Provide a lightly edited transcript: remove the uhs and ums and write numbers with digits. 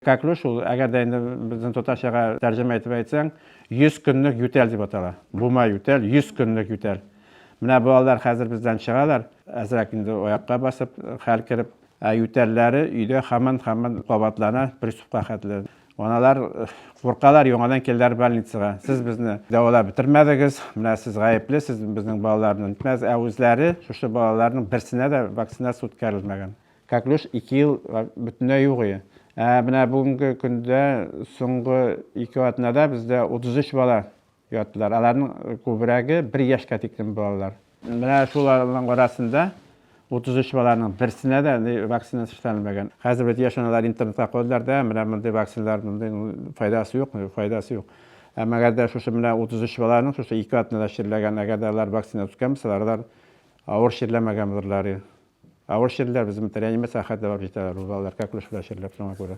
Коклюш ул, әгәр дә инде безнең татарчага тәрҗемә итеп әйтсәң, 100 көнлек ютәл дип атала. Бума ютәл, 100 көнлек ютәл. Менә балалар хәзер бездән чыгалар, әзрәк инде аякка басып, хәл кереп, ә ютәлләре өйдә һаман-һаман кабатлана, приступка хәтле. Аналар куркалар, яңадан килделәр больницага. Сез безне дәвалап бетермәдегез, менә сез гаепле, сез безнең балаларны нитмәдегез. Ә үзләре шушы балаларның берсенә дә вакцинация үткәрелмәгән. Коклюш ике ел бөтенләй юк иде. Ә менә бүгенге көндә соңгы ике атнада бездә 33 бала яттылар. Аларның күбрәге бер яшькә тиклем балалар. Менә шуларның арасында 33 баланың берсенә дә вакцина эшләнмәгән. Хәзер бит яшь аналар интернетка куйдылар да, менә мондый вакциналар, мондый файдасы юк, файдасы юк. Әмма әгәр дә шушы менә 33 баланың шушы ике атнада чирләгән, әгәр дә алар вакцина үткән булсалар, алар авыр чирләмәгән булырлар иде. Авыр чирләр безнең реанимация хәтле барып җитәләр ул балалар, коклюш белән чирләп, шуңа күрә.